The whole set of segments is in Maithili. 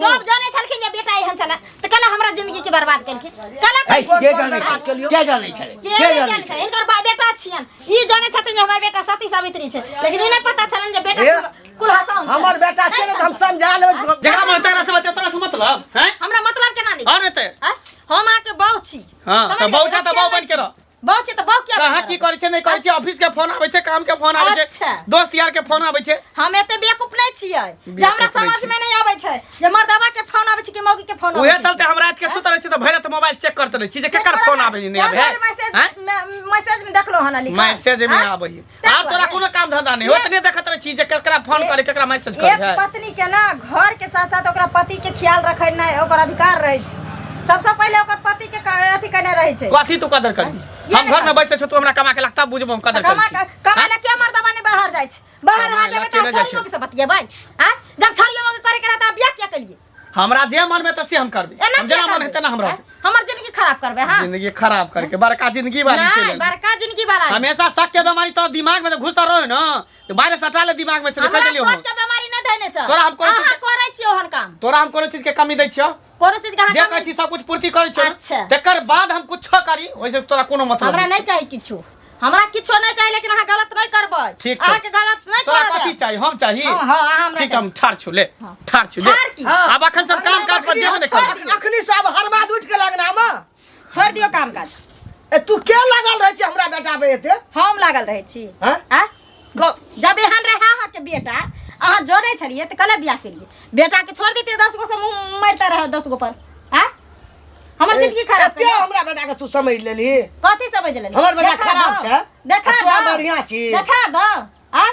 जब जाने छलखिन जे बेटा एहन छलै तऽ कला हमरा जिंदगी के बर्बाद केलखिन कला है के जानै बर्बाद छै केलियौ? के जानै छलै के के नहि जानै जानै छै छलै हिनकर बा बेटा छियन ई जाने छथिन जे हमर बेटा सती सावित्री छै लेकिन ई नहि पता छलनि जे बेटा हे, कुल हसाउन हमर बेटा छै ने तऽ हम समझा लेबै जकरा मन तकरा से बतिया तोरा से मतलब हैं हमरा मतलब केना नहि और नहीं ते आँय? हम अहाँके बाउ छी हाँ, समझ तऽ बाउ गेलियै? छै तऽ बाउ बनि के रह। बाउ छी तऽ बाउ किया कहाँ बनि की के करै छै नहि करै छै ऑफिस के फोन आबै छै काम के फोन आबै छै अच्छा। दोस्त यार के फोन आबै छै रहब? हम एते बेवकूफ नहि छियै जे हमरा बेवकूफ नहि समझ में नहि आबै छै जे मर्दवा के फोन आबै छै कि मौगी के फोन आबै उहे छै। चलते हम रात के सुतल रहै छी तऽ भरि रात मोबाइल चेक करते रहै छी जे केकर फोन आबै छै नहि आबै है मैसेज हैं? मैसेज में देखलो हन लिखल मैसेज में आँय? आबै है तै आर तोरा दुआरे। कोनो काम धंधा नहि होत नहि देखत रहै छी जे केकरा फोन करे केकरा मैसेज करे एक है पत्नी के ना घर के साथ साथ ओकरा पति के ख्याल रखे नहि ओकर अधिकार रहै छै सबसे पहिले ओकर पति के अथी केने रहै छै कथी तू कदर करबी ये हम नहि घर में बैसे छौ तू हमरा कमा के लगता बुझबो हम कदर कमा करै छी कमा ला के मर्दवा नहीं बाहर जाइ छै बाहर कमाय अहाँ ला जेबै के तऽ नहि जाइ छड़ी छै? मौगी से बतियेबै आँय जब छड़ी मौगी करे के रहता बियाह किया केलिए हमरा जे मन में त से हम करबे एना हम किया जेना मन करबै? हेतै ना हमरा आँय? हमर जिंदगी खराब करबै हाँ जिंदगी खराब करके बड़का जिंदगी वाली नहीं चलि बड़का जिंदगी वाला नहीं। हमेशा शक के बीमारी तोरा दिमाग में घुसल रहो ना तो बाहर से हटा ले दिमाग में से निकल हमरा देलियो हम सोच के बीमारी नहीं धैने छ तोरा हम कोनो अहाँ चीज- करै छियै ओहन काम तोरा हम कोनो चीज के कमी दै छियो कोनो चीज के अहाँ जे कमी- कहै छी सब कुछ पूर्ति करै छियो अच्छा। तकर बाद हम कुछो करी ओइसे तोरा कोनो मतलब हमरा नहीं नहीं चाही किछु हमरा किछो नहीं चाही लेकिन अहाँ गलत नहीं करबै ठीक छै। अहाँ के गलत नहीं तोरा करऽ कथी देब। चाही हम चाही हाँ, हाँ, अहाँ हमरा ठीक हम ठार छु ले ठार छु ले ठाढ़ की? हाँ। आब अखन सब काम काज पर जेबे नहि करबै अखनी सब हर बात उठि के लगना मे छोड़ि दियौ काम काज ए तू के लागल रहै छै हमरा बेटा पे एते हम लागल रहै छी हाँ? आँय? ग- जब एहन रहे अहाँके बेटा अहाँ जोड़ै छलियै तऽ कले बियाह केलियै बेटाके छोड़ि दैतियै 10 गो से मुँह मारिते रहै 10 गो पर आँय हमर जिंदगी खराब एते केलियै। हमरा बेटा के तू समझ लेली कथी समझ लेली हमर बेटा देखा खराब दो, छै, देखा आ तोरा दो, बढ़ियां छी। देखा दो आ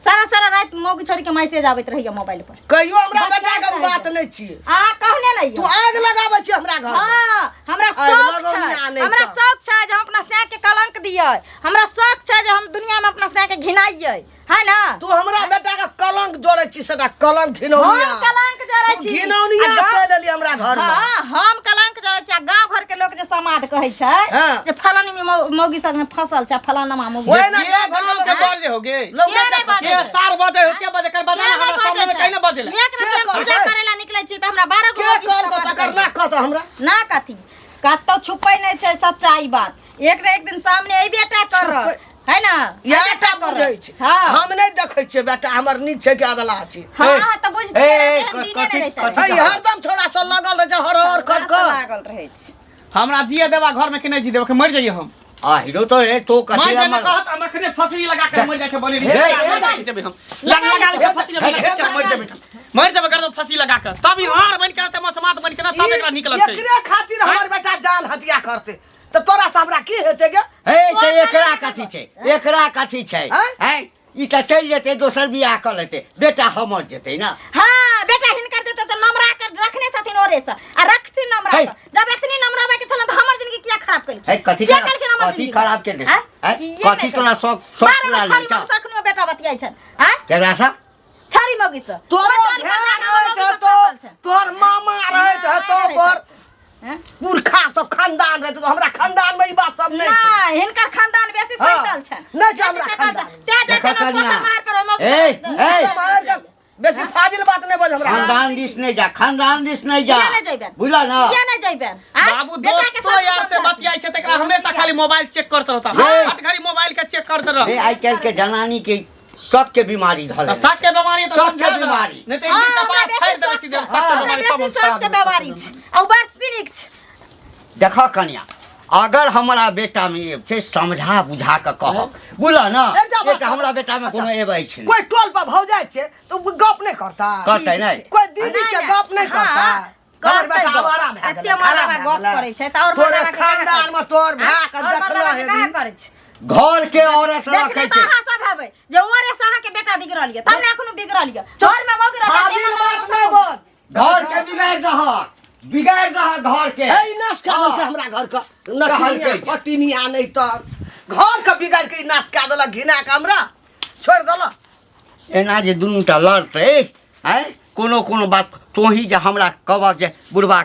सारा सारा रात मौगी छोड़ के मैसेज आबैत रहैया मोबाइल पर कहियो हमरा बतियाइत बेटा के उ रहै बात छै। नहि छियै अहाँ कहने नहीं तू आग लगाबै छी हमरा घर में। हाँ हमरा आगि शौक लगौनिया छै नहि हमरा तऽ। शौक छै जे हम अपना सैं के कलंक दियै हमरा शौक छै जे हम दुनिया में अपना सैं के घिनाइयै है ना तू हमरा बेटा के कलंक जोड़ै छी सेटा कलंक घिनौनिया हम कलंक जोड़ै तू छी। घिनौनिया आ गाँव- चलि एली हमरा घर में हाँ हम कलंक जोड़ै छी आ गांव घर के लोग जे समाद कहै छै हाँ। जे फलानी में मौगी संग फसल छै फलाना में मौगी ओहे ना के गाँव घर के गाँव के लोग बजे हो गे लोग के नहि नहि देखै बाजै के छै? सार बजे हो के बजे कर के बजाना नहि हमरा सामने में बाजै कहीं छै? ना बजेला एक राति के हम पूजा कहतै? करे ला निकलै छी तऽ हमरा 12 गो के मौगी कहलको समाद तकर कहै ना कहत हमरा ना कथी कतौ छुपै नहि छै सच्चाई बात एक ने एक दिन सामने अयबे टा कर छुपै- है ना इएह अयबे टा टा करत। बुझै छै हाँ हम नहि देखै छियै बेटा हमर नीक छै कि अदला छै हाँ ए, अहाँ तऽ बुझते ए, ए, रहबै, हम दिने कथी- नहि रहिते कथी- है हरदम छोड़ा सब लगल रहै छै हर हर रहै। कर कर लागल रहै छै हमरा जिए देबा घर में कि नहीं जी देबा कि मर जाइए हम आ हीरो तो ए तो कथी मर ला जाने मर कहत हम अखने फसली लगा के मर जाइ छै बनेरी हे, लगा के जेबै हम लग लगा के फसली लगा के मर जेबै मर जेबै कर दो फंसी लगा के तब ई हार बन के रहते मसमात बन के ना तब एकरा निक लगतै एकरे खातिर हमर बेटा जान हत्या करते तऽ तोरा से हमरा की हेतै गे हे तऽ एकरा कथी छै एकरा कथी छै आँय? हैं ई तऽ चलि जेतै दोसर बियाह कऽ लेतै बेटा हमर जेतै ना हाँ बेटा हिनकर जेतै तऽ नमरा के रखने छथिन ओरे से आ रखथिन नमरा हे। के जब एतनी नमराबै के छलन तऽ हमर जिंदगी किया खराब केलखिन हे कथी किया खराब केलखिन हमर कथी जिंदगी खराब केने आँय? हैं किए कथी नहि तोरा शौक शौक बारह पूरा में ले छड़ी छौ मौगी अखनो बेटा बतियाइ छनि आँय केकरा सँ छड़ी मौगी से तोरो ओहि टोल पर भेड़ जाके हमर रहैत मौगी सब हेतौ फसल छनि। तोहर मामा रहैत हेतौ नहि रहैत तोहर हैं? पुरखा सब खानदान रहैत हेतौ हमरा खानदान में ई बात सब नहि छै नहि हिनकर खानदान बेसी हाँ। सैतल छनि नहि छै बेसी हमरा सैतल खानदान। छनि। तें जाइ देखऽ छनि कनिया। पोखरि महार पर ओहि मौगी ए, सब- ए। मारि के बेसी फाजिल बात नहि बोल हमरा खानदान दिस नहि जा खानदान दिस नहि जा किया नहि जइबेन? बुझल ना किया नहि जइबेन आँय? बाबू बेटा के दोस्तो साथ यार से समझा। बतियाइ छै तकरा हमेशा खाली मोबाइल चेक करत रहता हे। हट घड़ी मोबाइल के चेक करत रह रे आइ काल्हि के जनानी के सबके बीमारी धऽ तऽ लेने शक के बीमारी तऽ सबके समझा दह। बीमारी। नहि तऽ हाँ, एक दिन हमरा कपार बेसी फाड़ि देबै शौक सीधे छै। शक के हमरा बीमारी सब बेसी हम शौक के बीमारी छै आ उ बड़ सीनिक छै देखऽ कनिया अगर हमरा बेटा में एब छै समझा बुझा कऽ कहब बुझल ना एकटा बात एक हमरा बेटा में कोनो एब अछि नहि कोई टोल पर भौजाइ छै तऽ उ गप नहि करता करतै नहि कोई दीदी छै नहि, गप नहि हाँ, करता हमर करतै बेटा गप। आवारा भए एते गेलै मरदाबा खराब भए गप गेलै। करै छै तऽ आओर तोरे मरदाबा के कहाँ खानदान में तोहर भाय के और देखलो मरदाबा के कहाँ हेबी करै छै घर के औरत देखने रखै तऽ छै अहाँ सब हेबै जे ओरे से अहाँके बेटा बिगड़ल यऽ तब ने एखनो बिगड़ल यऽ घर में मौगी रहतै से फाजिल मरदाबा बात नहि बोल घर के बिगाड़ दहक बिगाड़ दहक घर के हे ई नाश कए देलकै हमरा घर के नटिनिया कहलकै। फटिनिया नहि तऽ घर के बिगाड़ के ई नाश कए देलक घिना के हमरा छोड़ि देलक एना जे दुनूटा लड़तै आँय कोनो कोनो बात तोही जे हमरा कहबक जे बुढ़बा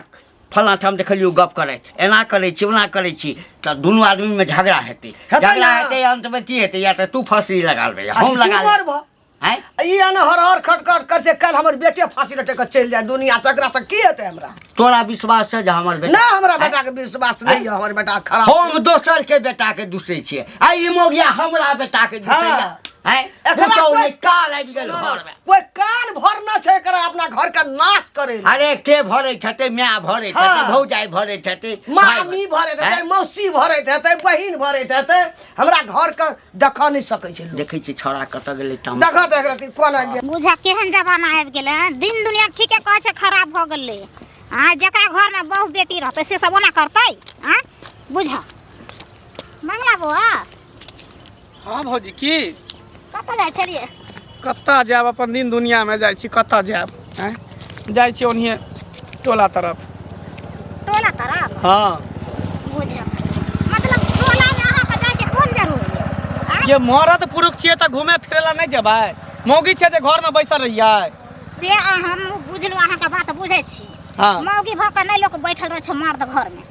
फलाँ ठाम देखलियौ गप करैत एना करै छी ओना करै छी तऽ दुनू आदमीमे झगड़ा हेतै हेतै झगड़ा ना। हेतै अन्तमे की हेतै या तऽ तू फसरी लगा लेबै हम तू लगा लेबै मरबह। आँय ई एना हर हर खट खट कर से कल हमर बेटे फांसी लटक के चलि जाए दुनिया से, एकरा से की हेतै हमरा? तोरा विश्वास छै जे हमर बेटा ना, हमरा बेटा के विश्वास नहीं है, हमर बेटा खराब। हम दोसर के बेटा के दुसै छियै आ ई मोगिया हमरा बेटा के दुसै। हाँ। आँय एकरा पुतहु कोई- नहि काल आबि गेल घर में। कोई कान भरना छै एकरा अपना घर के नाश करे ला। अरे के भरै छते? माय भरै छते, हाँ। भौजाइ भरै छते, भाइ मामी भरैत हेतै, आँय? मौसी भरैत हेतै, बहिन भरैत हेतै, हमरा घर के देख नहि सकै छै लोक। देखै छी छौड़ा कतऽ गेलै तामस। देखऽ तऽ एकरा कोना गेल। बुझा केहन जमाना आबि गेलै हँ, दिन दुनिया ठीके कहै छै खराब भऽ गेलै। आ जकरा घरमे बहु बेटी रहतै से सब ओना करतै? आँ बुझा मंगला बौआ। हाँ भौजी, की कतऽ जाइ छलियै? कतऽ जायब, अपन दिन दुनियामे जाइ छी, कतऽ जायब? आँय, जाइ छी ओनहिए टोला तरफ। टोला तरफ? हाँ। बुझा मतलब टोलामे अहाँके जाइके कोन जरूरी? आँय? ये मरद पुरुष छियै तऽ घूमे फिरे ला नहि जेबै, मौगी छै जे घरमे बैसल रहियै? से हम बुझलहुँ, अहाँके बात बुझै छी। हाँ। मौगी भऽ कऽ नहि लोक बैठल रहै छै मर्द घरमे,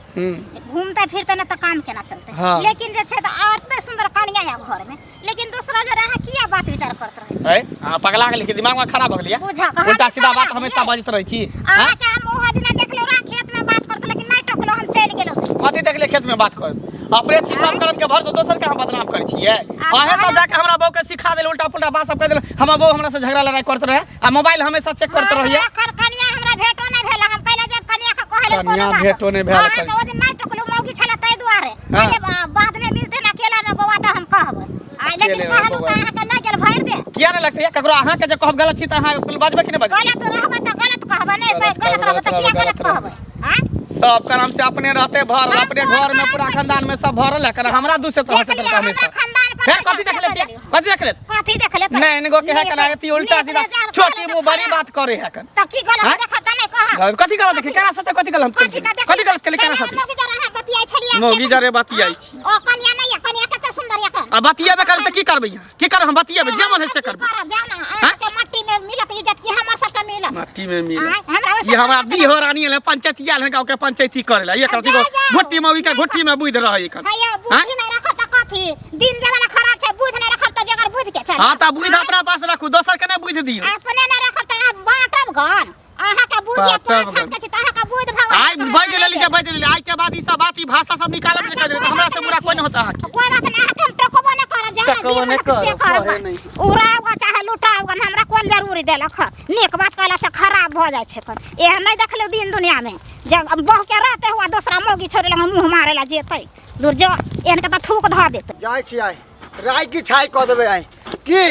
घूमते फिरते नहि तऽ काम केना चलतै? हाँ। लेकिन जे छै तऽ एते सुन्दर कनिया यऽ घरमे, लेकिन दोसरा जरे अहाँ किया बात विचार करत रहै छी? है, अहाँ पगला गेलियै कि दिमाग में खराब भऽ गेलियै? बुझा कहाँ उल्टा सीधा पगला बात हमेशा गेलियै? बजैत रहै छी। हाँ? अहाँके हम ओहो दिना देखलहुँ रह खेतमे बात करत, लेकिन नहि टोकलहुँ, हम चलि गेलहुँ। कथी देखले खेत में बात कर? अपने छी सब कर्म के भर तो दोसर के हम बदनाम करै छियै? अहें सब जाके हमरा बहू के सिखा देल, उल्टा पुल्टा बात सब कह देल। हमर बहू हमरा से झगड़ा लड़ाई करत रहे आ मोबाइल हमेशा चेक करत रहिए। हमरा एखन कनिया हमरा भेटो नहि भेल, हम कैला जायब कनिया के कहै लेल कोनो कनिया बात? भेटो नहि भेल अहाँके करै ओ दिन नहि टोकलहुँ, मौगी छलै ताहि दुआरे। हाँ। अरे बाद में मिलते ना अकेला में बौआ तऽ हम कहबै। आ लेकिन अकेले में कहलहुँ बौआ। तऽ अहाँके नहि गेल भरि दे। किया नहि लगतै ककरो? अहाँके जे कहब गलत छी तऽ अहाँ बजबै कि नहि बजबै? गलत रहबै तऽ गलत कहबै, नहि से गलत गलत कहबै, रहबै तऽ किया गलत गलत कहबै? आँय? सब करम से अपने रहते भरल, हम अपने कोन घर में करम पूरा से खानदान में सब भरल है, कर हमरा दूसरे तरह से देखलियै, करता हमेशा। हमरा खानदान पर फिर नहि कथी जा देख लेती? सकलियै। कथी देख लेत? कथी देख लेत? नहीं इनको के है कना अति उल्टा सीधा छोटी मुंह बड़ी बात करे है कन। तऽ की गलत हाँ? देखब तऽ नहि कहब। कथी गलत देखे केना सते? कथी गलत हम कथी का कथी गलत केली केना सते? मौगी जरा अहाँ बतियाइ छलियै। मौगी जरे बतियाइ छी। ओ कनिया नहि यऽ, कनिया कते सुन्दर यऽ कन। आ बतियेबे करब तऽ की करबै यहाँ? की करब हम? बतियेबै जे मन है से की करबै। करब? जाउ ने, अहाँके मट्टी में मिलत इज्जत कि हमर सबके मिलत? माटी में मिल आँय, हमरा ओहिसँ ये हमरा दी हो रानी एलै, पंचायती आयल हन, ओके पंचायती करे ला। ये कर जाउ, जाउ। घुट्टी मौगी के घुट्टी में बुझ रहै एखन। हैया बुद्धि नहि रखब तऽ कथी? दिन जमाना खराब छै, बुद्धि नहि रखब तऽ बगैर बुद्धि के चलब। हाँ तऽ बुद्धि अपना पास रखू, दोसर के नहि बुद्धि दियौ। अपने नहि रखब तऽ अहाँ बाँटब गन? अहाँके बुद्धि बाँटब पाँच गन। हाथ के छै तऽ अहाँके बुद्धि भगवान आइ बाजि लेली जे बाजि लेली, आइ के बाद ई सब बात ई भाषा सब निकालब जे कह देबै, हमरा से बुरा कोई नहि होता अहाँके। कोई बात नहीं, अहाँके हम टोकबो नहि करब, जहाँ टोकबो जे नहि मन से करब, करब। कहे नहि। उड़ाओ चाहे लुटाओ गन, हमरा कोन जरूरी देलक हँ? नीक बात कहला से खराब भऽ जाइ छै कन। एहन नहि देखलहुँ दिन दुनिया में जे बहु के रहते हुआ दोसरा मौगी छोड़े लग मुँह मारे ला जेतै। दूर जो, एहन के तऽ थूक धऽ देतै। जाइ छी आइ राय की छाई कऽ देबै आइ की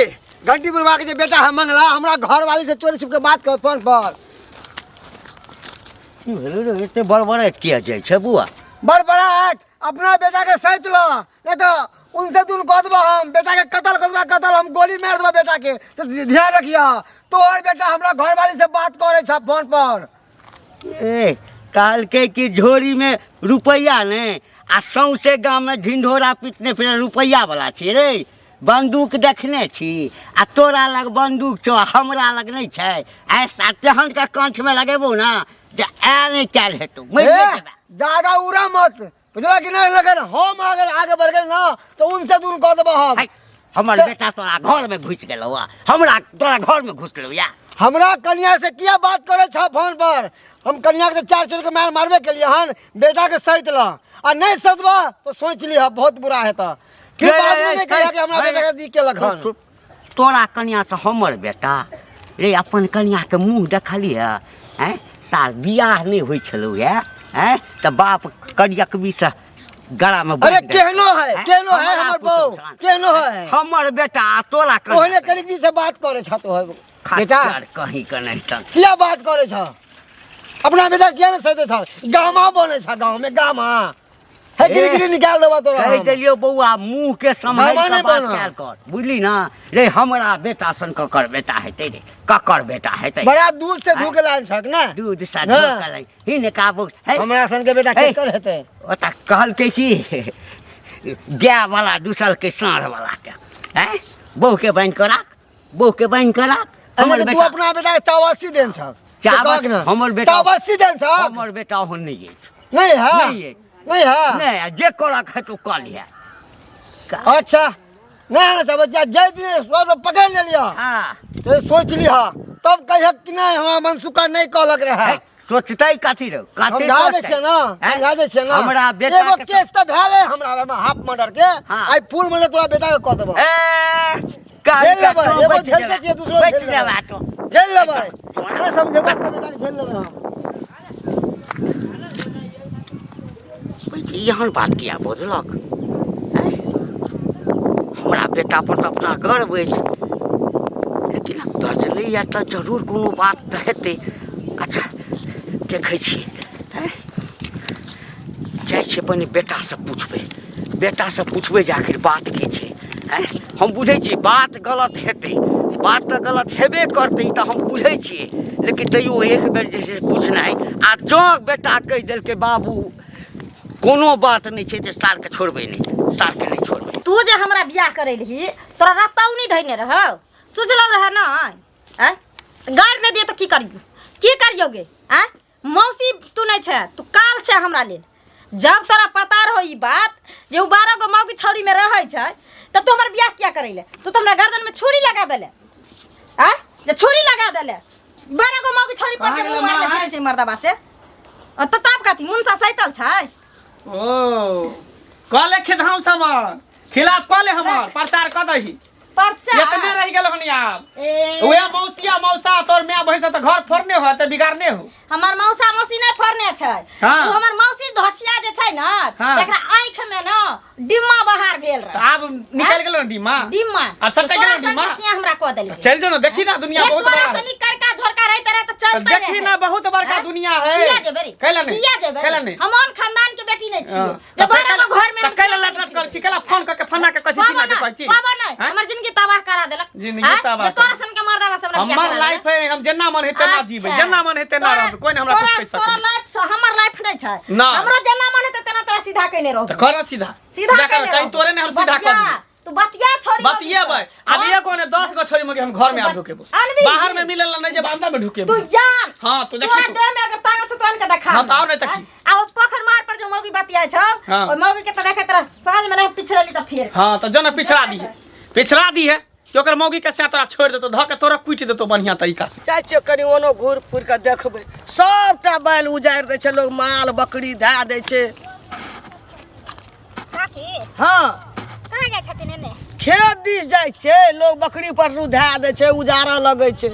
घंटी बुढ़वा के जे बेटा है मंगला हमरा घरवाली से चोरी छुप के बात कर फोन पर। की भेलै रे, एते बड़बड़ाइत किया जाइ छै बुआ? बड़बड़ाइत अपना बेटा के सैत ल, नहीं तो उनसे दून कऽ देबो हम, बेटा के कत्ल कर देबा, कत्ल हम गोली मार देबा बेटा के। तो ध्यान रखिया, तोहर बेटा हमरा घरवाली से बात करे छ फोन पर। ए कहलकै कि झोरी में रुपैआ ने आ सौंसे गाम में ढिंढोरा पीटने फिर रुपैआ वाला छी रे। बंदूक देखने छी आ तोरा लग बंदूक छौ आ हमरा लग नहि छै। ऐसा तेहन के कंठ में लगेबो ना जे ऐ नहि कयल हेतौ, मरिए ए, जेबे। ज्यादा उड़ा मत, बुझला कि नहीं? लगन हम आगे आगे बढ़ गए ना तो उनसे दून कऽ देबो हम। है, हमर बेटा तोरा घर में घुसि गेलौ आ हमरा तोरा घर में घुसलौ या हमरा कन्या से किया बात करे छ फोन पर? हम कन्या के चार चोर के मार मारबे के लिए हन, बेटा के सैत ल आ नहीं सतबा तो सोच लिह बहुत बुरा हेता। फिर बाद में नहीं कहिया कि हमरा बेटा के दी के लखन। चुप, तोरा कन्या से हमर बेटा रे अपन कन्या के मुँह देखलियै आँय? सार बियाह नहि होइ छलौ या आँय तऽ बाप करियकबी से गला में अरे बान्हि देलकै। केहनो है, आँय? केहनो है हमरा हमर पुतहु बहू, सन। केहनो है। हमर बेटा आ तोरा कन्या ओहने कनिक से बात करे छ तो बेटा खच्चर कहीं के नहीं तन। किया बात करे छ? अपना बेटा किया नहीं सैते छ? गामा बने छ गाँव में गामा है, गिरी गिरी निकाल देबा तोरा। कहि हम। देलियौ बौआ, मुँह के सम्हारि गामा कऽ नहि बात बनऽ। कयल कर, बुझली ना रे? हमरा बेटा सन ककर बेटा हेतै रे? ककर बेटा हेतै? बड़ा दूध से धू के लान छक ना, दूध से हाँ। धो के लाई हिनका बौ हे, हमरा सन के बेटा हे। केकर हेतै? ओतऽ कहलकै कि गाय वाला दूसल के साँढ़ वाला के हैं बहू के बान्हि कऽ राख, बहू के बान्हि कऽ राख। हमर हमर तू बेटा अपना बेटा के चावासी देन छक। चावस हमर बेटा चावासी देन छक। हमर बेटा ओहन नहि अछि। नहीं है, नहीं अछि। नहीं है, नहि, जे करक हेतौ कऽ लिहे। अच्छा नहीं आना चाहबै छियै। जाहि दिन सब पकड़ि लेलियै हाँ तो सोच लिह, तब कहिए कि नहीं हमरा मनसुखा नहीं कहलक रहे। सोचतै कथी रौ, कथी समझा दै सोचतै? छियै ना, हैं? समझा दै छियै ना। हमरा बेटा एगो के केस तऽ भेलै हमरा हाफ मर्डर के। हाँ। आइ फुल मर्डर तोरा बेटा के कऽ देबौ। ए, कान झेल लेबै, का तो एगो बचि झेलते गेला। छियै, दूसरो बचि झेल लेबै। गेला तो। झेल लेबै, नहि समझेबै तऽ बेटा के झेल लेबै हम। एहन बात किया बजलक? हमरा बेटा पर तऽ अपना गर्व अछि, लेकिन आब बजलैए तऽ जरूर कोनो बात तऽ हेतै। अच्छा देखै छियै, जाइ छियै पहिने बेटासँ पुछबै, बेटासँ पुछबै जे आखिर बात की छै। आँय, हम बुझै छियै बात गलत हेतै, बात तऽ गलत हेबे करतै, तऽ हम बुझै छियै, लेकिन तैयो एक बेर जे छै से पुछनाइ। आ जँ बेटा कहि देलकै बाबू कोनो बात नहि छै, तऽ सारके छोड़बै नहि, सारके नहि छोड़बै। तू जे हमरा बियाह करेलही तोरा रतौनी धैने रहौ, सुझलौ रहे नहि? आँय, गारि नहि दिए तऽ की करियौ, की करियौ गे? आँय मौसी, तू नहि छै, तू काल छै हमरा लेल। जब तोरा पता रहो ई बात जे ओ 12 गो मौगी छौरीमे रहै छै, तब तू हमर बियाह किया करैले? तू तऽ हमरा गर्दनमे छुरी लगा देले। आँय, जे छुरी लगा देले 12 गो मौगी छौरी पर के कहाँ मुँह गेलै मारले माय? फिरै छै मर्दबा से। आ तऽ तब कथी मुनसा सैतल छै? ओ कले खेधाउ सामान खिलाफ कले हमर प्रचार क दही। पर्चा एतने रहि गेल हन आब। ए उहे मौसिया मौसा तोर माय भैंस तऽ घर फोड़ने हो तऽ बिगाड़ने हो। हमर मौसा मौसी नहि फोड़ने छै। हाँ। ओ हमर मौसी धोछिया जे छै ने, हाँ। तकरा आँखि में ने डिम्मा बहार भेल तऽ रहे। आब निकल गेल ने डिम्मा? डिम्मा। आब सटक तोरा गेल ने डिम्मा? सन के सिया हमरा कऽ देलकै। चलि जो ने, देखी ना दुनिया ए, बहुत तोरा बड़ा है। सनी करका झोरका रहते रहे तऽ तऽ चलते देखी रहे। ना बहुत बड़का हैं? दुनिया है। किया जेबै रे? कैला नहीं? किया जेबै? कैला नहीं? हम आन खानदान के बेटी नहीं छियै। हाँ। जे तऽ 12 गो घर में तऽ हम कैला सिया लटलट नहीं करै छी? कैला फोन कऽ के फन्ना के कहै छी, कहबो चिन्ना के नहि, कहै छी? कहबो नहि। हैं? हमर जिंदगी तबाह करा देलक। जिंदगी हैं? तबाह जे तोरा करा सन के मर्दावा से हमरा बियाह हमर करा लाइफ देलक। है, हम जेना मन है तेना जीबै, अच्छा। जेना मन है तेना रहबै, कोइ ने हमरा कुछ कहि तोरा सकैए। लाइफ छौ, हमर लाइफ नहि छै। नहि। हमरो जेना मन हेतै तेना तोरा सीधा कयने रहबै। तऽ कर सीधा। सीधा कर, कयने कहीं रहबै। तोरे ने हम सीधा कऽ बतिया, दियौ। तू बतिया छोड़ी बतियेबै। आब एगो ने 10 गो छोड़ी मगे हम घर में आब ढुकेबो। आनबी। बाहर में मिलल नहीं जेब, अंदर में ढुकेबो। तू यार। हाँ, तू देखी तोरा तू। देह में अगर ताकत छौ तो आन के देखा। हाँ, तऽ आउ नहि तऽ की। आ ओ पोखर मार पर जो मौगी बतियाइ छौ, हाँ। ओइ मौगी के तऽ देखैत रह, साँझ में नहि पिछड़ली तऽ फेर। हाँ, तऽ जो ने पिछड़ा दी है, पिछड़ा दी है कि ओकर मौगी के से तोरा छोड़ि देतौ, धऽ के तोरा कुटि देतौ बढ़िया तरीका से। जाइ छियै कनि ओनो घूरि फुरि कऽ देखबै, सबटा बैल उजाड़ि दै छै लोग, माल बकरी धए दै छै। काकी। हाँ। कहाँ जाइ छथिन एने? खेत दिस जाइ छै लोग, बकरी पर धए दै छै, उजाड़ऽ लगै छै।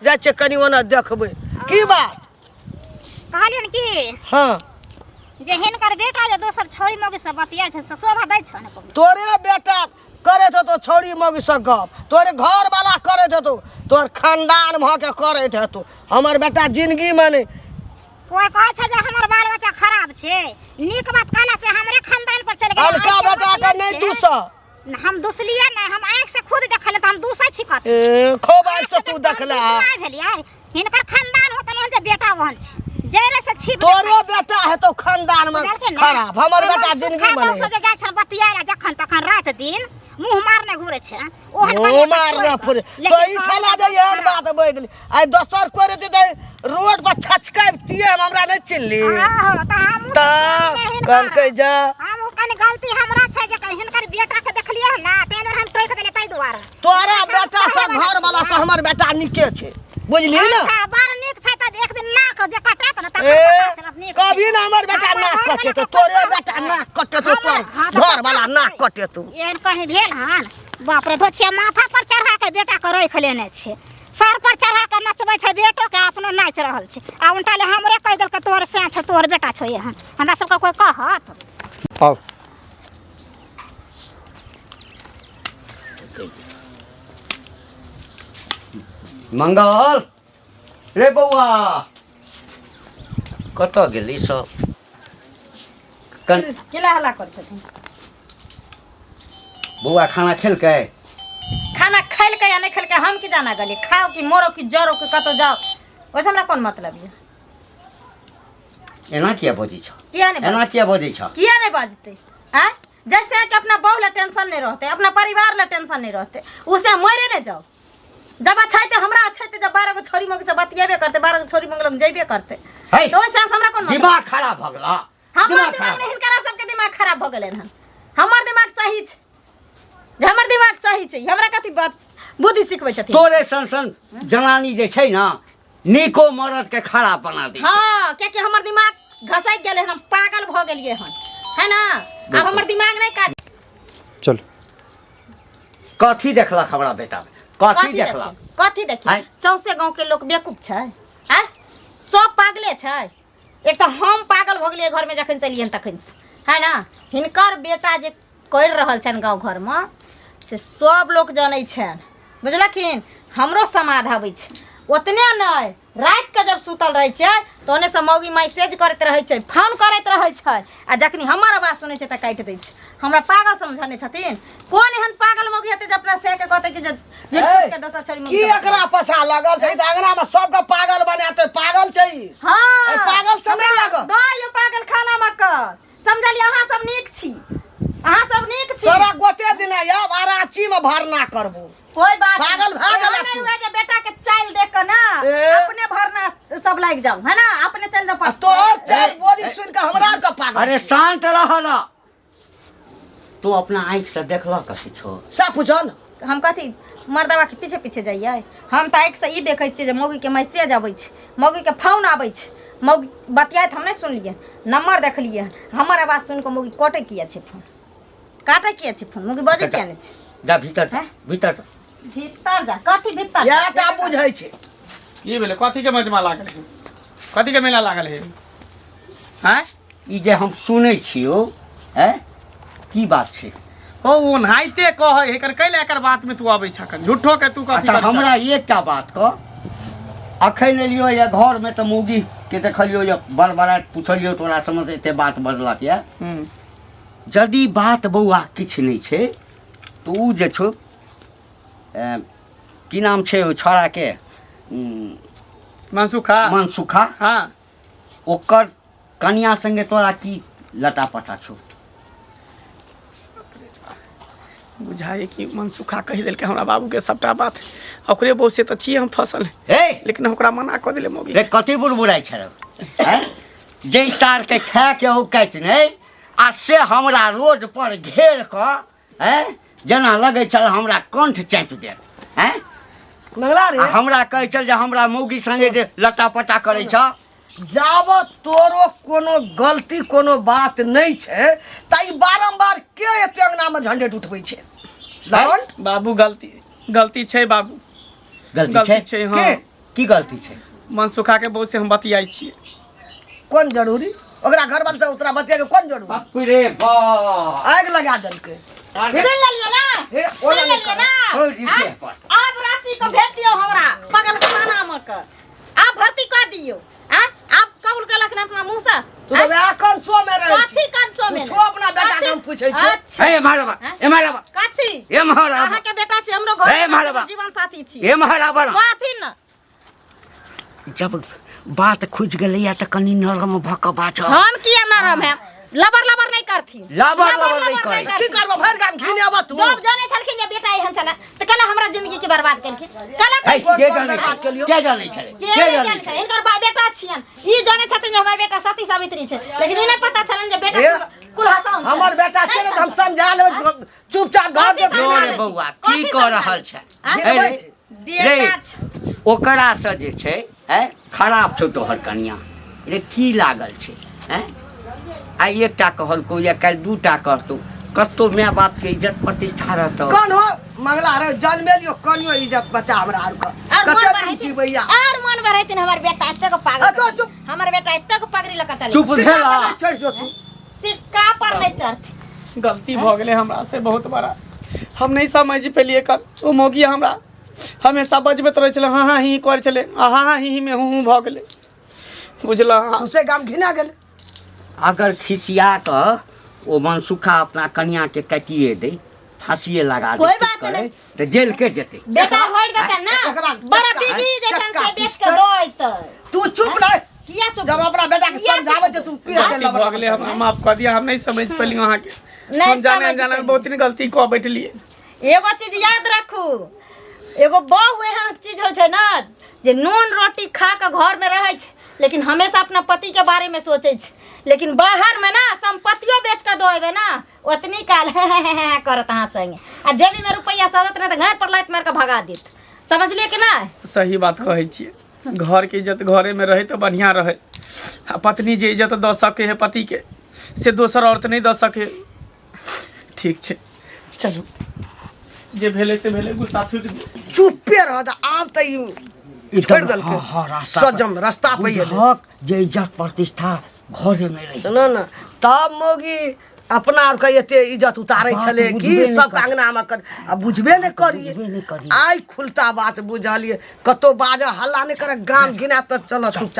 जाइ छियै कनि ओना देखबै। की बात? कहलियनि की हाँ। जे हिनकर बेटा जे दोसर छौरी मौगी से बतियाइ छै से शोभा दै छौ ने कोनो? तोरे बेटा करैत हेतौ छौरी मौगी से गप, तोरे घर वाला करैत हेतौ, तोर खानदान भऽ के करैत हेतौ, हमर बेटा जिंदगी में नहि। कोइ कहै छै जे हमर बाल बच्चा खराब छै, नीक बात कहला से हमरे खानदान पर चलि गेलै। अलका आँखि के बेटा के मतलब नहि छै। दूसऽ। हम दूसलियै नहि, हम आँखि से खुद देखलियै तऽ हम दूसै छी कथी? ए, खूब आँखि से तू देखले। नहि भेलियै, हिनकर खानदान होतन ओहन जे बेटा ओहन छै, जड़े से छिप तोरे देखै छै। बेटा हेतौ खानदान में बुझलखिन ने? खराब, हमर हमर बेटा सुखा जिंदगी में बहू नहि। जे जाइ छल बतियाय ला जखन तखन राति दिन मुँह मारने घुरै छै, ओहन मुँह कनिया के मारने छोड़ि कऽ। फुरे। लेकिन तो ई कहै छला छै जे एहन खराब। बात बजि गेलै, आइ दोसर कोइ रहतै तऽ रोड पर छचकैबतियै, हम हमरा नहि चिन्हली। आहो, तऽ हमहूँ तऽ चिन्हलियै हिनकर। कहलकै जे हमहूँ कनि गलती हमरा छै जे हिनकर बेटा के देखलियै हन ने, ताहि दुआरे हम टोकि देलियै ताहि दुआरे। तोरा हम बेटा से सहे वाला घर वाला से छियै। हमर बेटा नीके छै, बुझली ने? अच्छा, बड़ नीक छै तऽ एक दिन नाक जे कटत ने तखन ए, पता चलत नीक छै। कभी ना हमर बेटा हमर नाक घरवला कटेतौ, के तोरे पता बेटा होतै। नाक कटेतौ, तोर हाँ, तऽ घर वाला पता नाक होतै। कटेतौ। एहन कहीं भेल हन? बाप रे, धोछिया माथा पर चढ़ा के बेटा के रखि लेने छै, सर पर चढ़ा के नचबै छै बेटो के, अपनो नाचि रहल छै। आ उनटा ले हमरे कहि देलकै तोहर सैं छौ, तोहर बेटा छौ एहन। हमरा सबके कोइ कहत? आउ। मंगल रे बौआ, कतऽ गेली सब? कन केला हल्ला करै छथिन? बौआ खाना खेलकै? खाना खेलकै या नहि खेलकै हम की जाना गेलियै। खाओ कि मरो कि जरो कि कतौ जाओ, ओहिसँ हमरा कोन मतलब यऽ? एना किया बजै छौ? किया नहि? एना किया बजै छौ? किया नहि बजतै? आँय, जैसे कि अपना बहू ला टेंशन नहीं रहते, अपना परिवार ला टेंशन नहीं रहते, उसे मरे नहीं जाओ। जब अच्छा है हमरा अच्छा है, जब 12 गो छोरी मग से बतियेबे करते, 12 गो छोरी मग लग जेबे करते, है। तो ओइसे हमरा कोन मतलब? दिमाग खराब भऽ गेला। हमर दिमाग दिमाग खराब। नहीं, हिनकरा सबके दिमाग खराब भऽ गेलनि हन, हमर दिमाग सही छै। जे हमर दिमाग सही छै। हमरा कथी बात बुद्धि सिखबै छथिन? तोरे सन सन जनानी जे छै ने, नीको मरद के खराब बना दै छै। हाँ, कियाकि हमर दिमाग घसकि गेलै हन, हम पागल भऽ गेलियै हन, है ना? आब हमर दिमाग नहि काज। चल। कथी देखलक हमरा बेटा में? कथी देखलक? कथी देखी? आँय? सौंसे गाँव के लोक बेवकूफ छै? आँय, सब पागले छै। एक तऽ हम पागल भऽ गेलियै घरमे जखन से एलियनि तखन से, है ना? हिनकर बेटा जे करि रहल छनि गाँव घरमे से सब लोक जनै छनि, बुझलखिन? हमरो समाद अबै छै। ओतने नहि, रातिके जब सुतल रहै छै तऽ ओन्नेसँ मौगी मैसेज करैत रहै छै, फोन करैत रहै छै, आ जखनी हमर आवाज सुनै छै तऽ काटि दै छै। हमरा पागल समझने छथिन? कोन एहन पागल मौगी हेतै जे अपना से के कहतै कि जे झूठ फूस के दोसर छोरी मौगी की सब एकरा पछा लगल छै? तऽ अंगना में सबके पागल बनाते पागल छै ई। हाँ। ए, पागल से नहि लागल। दऽ पागल खाना मकर समझलियै? अहाँ सब नीक छी, अहाँ सब नीक छी। तोरा गोटे दिन आयब आ रांची में भरना करबो। कोई बात पागल भए एहन गेला नहि तू। हुए जे बेटा के चालि देख के ना ए। अपने भरना सब लागि जाऊ, है ना? अपने चलि जाऊ। आ तोहर चालि बोली सुन के हमरा आर के पागल। अरे शांत रह ना तू, अपना आँखि से देखलक किछो? से पूछल। हम कथी मर्दवा के पीछे पीछे जाइए? हम तऽ आँखिसँ ई देखै छियै जे मौगीके मैसेज अबै छै, मौगीके फोन आबै छै, मौगी बतियाइत हम नहि सुनलियै, नम्बर देखलियै। हमर आवाज सुनि कऽ मौगी कटै किया छै फोन? काटै किया छै फोन? मौगी बजै किया नहि छै? जा भीतर जा। हैं? भीतर जा। भीतर जा? कथी भीतर जा? इएह टा बुझै छै। की भेलै? कथी के मजमा लागल है? कथी के मेला लागल है? आँय? ई जे हम सुनै छियौ, हैं, की बात छै? ओ ओनाहिते कहै है। एकर कैला एकर बात में तू अबै छखन? झूठो के तू कथी अच्छा करै छह? हमरा एकटा बात कह, अखन एलियो ये घरमे तऽ मौगी के देखलियो ये बड़बड़ाइत, पुछलियो तोरा समझ एते बात बजलक ये। यदि बात बौआ किछु नहि छै तऽ उ जे छौ, की नाम छै ओहि छौड़ाके? मनसुखा। मनसुखा। हाँ। ओकर कनिया संगे तोरा की लटा पटा छौ? बुझाए कि मनसुखा कहि देलकै हमरा बाबूके सबटा बात। ओकरे बहू से तऽ छियै हम फसल, हे, लेकिन ओकरा मना कऽ देले मौगी। रे, कथी बुड़बुड़ाइ छल? हैं? जै सारके खायके औकाति नहि आ से हमरा रोड पर घेर कऽ, हैं, जेना लगै छल हमरा कंठ चापि देत, हैं? मंगला रे। आ हमरा कहै छल जे हमरा मौगी संगे जे लटा पटा करै छ। जाबत तोरो कोनो गलती कोनो बात नहि छै तऽ ई बारम्बार के एते अंगनामे झंडेट उठबै छै लवन? बाबू, गलती गलती छै बाबू। गलती गलती छै? छै, हाँ। के? की गलती छै? मनसुखा के बहू से हम बतियाइ छियै। कोन जरूरी? ओकरा घरवाला से ओकरा बतिया के कोन जरूरी? बाप रे बाप, आगि लगा देलकै। सुन लेलियै ना? हे, सुन ओना नहि लेलियै ना? हो जी, आँय? देह पर। आब रांची के भेज दियौ हमरा पागल खाना मे के, आब भर्ती कऽ दियौ। आँय, आब कबूल केलक ना अपना मुँह से? तू तऽ वएह कंसो में रहै कथी छी। कंसो में? पूछो अपना बेटा के, हम पूछै छी। अच्छा। हे एम्हर आबा, एम्हर आबा। कथी? एम्हर आबा। अहाँके बेटा छी, हमरो घर हे, एम्हर आबा। जीवन साथी छी। एम्हर आबा ना। कथी न? जब बात खुजि गेलैया तऽ कनि नरम भऽ कऽ बाजऽ। हम किया नरम है? लबर लबर नहीं करथिन। लबर लबर नहि करै। की करबो? भरि गाम घिनेबऽ तू? जब जाने छलखिन जे बेटा एहन छलै तऽ कला हमरा जिंदगी के बर्बाद केलखिन कला। हे, कोन के कोन जानै बर्बाद छै? केलियौ? के जानै छलै? के के नहि जानै जानै छलै? छै? हिनकर बा बेटा छियनि, ई जानै छथिन जे हमर बेटा सती सावित्री छै, लेकिन ई नहि पता छलनि जे बेटा हे, कुलहसाउन छै। हमर बेटा छै ने तऽ हम समझा लेबै, चुपचाप घर कथी देखू। समझा जो रे लेबै? बौआ, की कथी कऽ समझा रहल लेबै? छै? आँय? हे रे, बेटा रे, छै। ओकरासँ जे छै, हैं, खराब छौ तोहर कनिया रे, की लागल छै? हैं, आइ एकटा कहलकौ या काल्हि दूटा कहतौ, कतौ माय बापके इज्जत प्रतिष्ठा रहतौ? कौन हो मंगला रे, जन्मेलियो कनियो इज्जत बचा हमरा आर के। और मन कते दिन बढ़ैतिन जीवैया? और मन बढ़ैतिन हमर बेटा एतेक पागल। अ तो चुप। हमर बेटा एतेक पगड़ी लऽ कऽ चलै। चुप भेला। चढ़ जो तू। सिक्का पर नहि चढ़ती। गलती भऽ गेलै हमरा से बहुत बड़ा, हम नहि समझ पेलियै कल। ओ मौगी हमरा हमेशा बजबैत रहै छलै, हाँ हाँ ही ही करै छलै, आ हाँ हाँ ही ही में हूँ हूँ भऽ गेलै, बुझलह? सौंसे गाम घिना गेल। अगर खिसिया कऽ ओ मनसुखा अपना कनिया के काटिए दे, फांसिए लगा दे, कोई किछु बात करे, नहीं। तऽ जेल के जेतै। बेटा होड़ देतै ना। एकरा बड़ा चक्का- बिगी जेतन चक्का से बेच के पिसतै। दो अइतै। तू चुप रह। किया चुप? जब अपना बेटा के किया समझाबै छै तू पिए के गलती भऽ गेलै हमरा, माफ कऽ दिअ, हम नहि समझ पेलियै अहाँके। नहि हम जाने समझ अनजाने में पेलियै। बहुत ही गलती कऽ बैठलियै। एगो चीज याद रखू, एगो बहु एहन चीज होइ छै ने जे नून रोटी खा कऽ घरमे रहै छै लेकिन हमेशा अपना पति के बारे में सोचै छै लेकिन बाहर में ना संपत्तियो बेच के दो एबे ना ओतनी काल करत अहाँ संगे आ जेबी में रुपैया सदत नहीं तऽ घर पर लात मारि के भगा देत समझलिए कि ना सही बात कहै छियै घरके इज्जत घरेमे रहै तऽ बढ़िआँ रहै आ पत्नी जे इज्जत दऽ सकै है पतिके से दोसर औरत नहि दऽ सकै ठीक छै चलू जे भेलै से भेलै गुस्सा फूकि दियौ चुप्पे रह दे, आब तऽ ई ई छोड़ि तऽ देलकै हाँ, हाँ, रास्ता पर। सजम रास्ता पे एलै। बुझहक जे इज्जत प्रतिष्ठा घरे में रही सुनो ने तब मौगी अपना आरके एते इज्जत उतारै बात छलै कि बुझबे नहि सब करी। अंगनामे कर आ बुझबे नहि बुझबे नहि करियै करियै। आइ खुलता बात बुझलियै कतौ बाजऽ हल्ला नहि करऽ गाम घिना तऽ चलऽ चुपचाप।